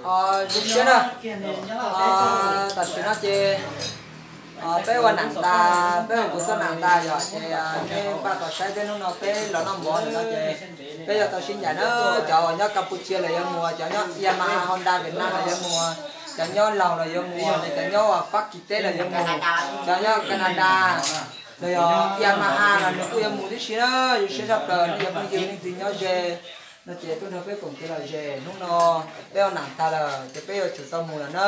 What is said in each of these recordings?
Zoo siab na. Tam sim no ces peb ua nam tas, peb ua kuv txoj nam tas yom, ces nej npaj tos saib thiab. Hnub no peb los noj mov no ces peb yuav tau sib ncaim na. Cov uas nyob Campuchia los yuav mus, cov nyob Yamaha Honda Việt Nam los yuav mus, cov nyob Laus los yuav mus, cov nyob Fab Kis teb los yuav mus, cov nyob Canada los yog Yamaha los nws kuj yuav mus tib si na. Zoo siab tshaj plaws nej cov phooj ywg leej twg nyob ze no ces tuaj nrog peb koom kev lom zem. Hnub no peb ua nam tas lawm ces peb yuav tsum tau mus lawm na.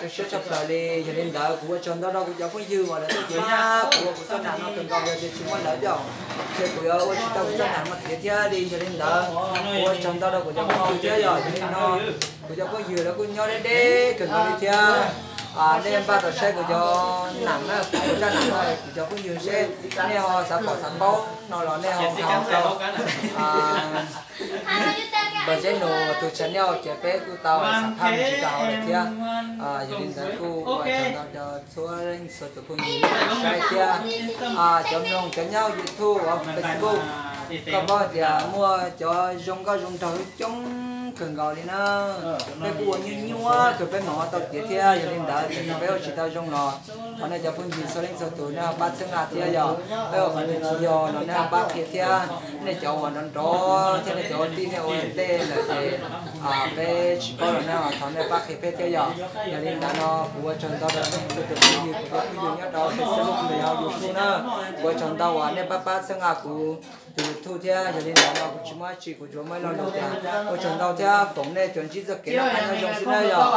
Zoo siab tshaj plaws li. Yog li ntawd kuv ua tsaug ntau rau kuv cov phooj ywg uas lawv tuaj pab kuv ua kuv txoj nam no kawg nkaus, yog tias tsis muaj lawv coj ces kuv yuav ua tsis tau kuv txoj nam no tiav thiab li. Yog li ntawd kuv ua tsaug ntau rau kuv cov phooj ywg thiab yom. Yog li no kuv cov phooj ywg lawv kuj nyob deb deb kawg nkaus li thiab. Nej npaj tos saib kuv cov nam na, kuv zaj nam no kuv cov phooj ywg seb nej ho xav pom xav paub no los nej ho nrog rau Npawg Zeb Nus tus channel ces peb kuj tau xam phaj me ntsis rau hauv lawm thiab. Yog li ntawd kuj ua tsaug ntau rau txhua leej txhua tus phooj ywg saib thiab. Cov mloog cov nyob YouTube, Facebook, koj paub tias muaj cov zoo nkauj zoo nraug coob kawg nkaus li na. Peb kuj ua nyuaj nyuaj kawg peb mam ua tau tiav thiab. Yog li ntawd txawm peb ua tsis tau zoo los thov nej cov phooj ywg txhua leej txhua tus nej ho pab txhawb nqa thiab yom. Peb ua qhov twg tsis yog los nej ho pab qhia thiab. Nej cov uas nrov nrov thiab nej cov ua tij nej ua ntej lawm ces peb tsis paub los nej ho thov nej pab qhia peb thiab yom. Yog li ntawd no kuv ua tsaug ntau rau nej txhua tus phooj ywg, kuv cov phooj ywg nyob rau Facebook los yog YouTube na. Kuv ua tsaug ntau uas nej pab pab txhawb nqa kuv tus YouTube thiab. Yog li ntawd no kuv tsis muaj dab tsi, kuv tsuas muaj ib lo lus tias ua tsaug ntau thiab foom nej tsuas ntsib txoj kev noj qab nyob zoo xwb na yom.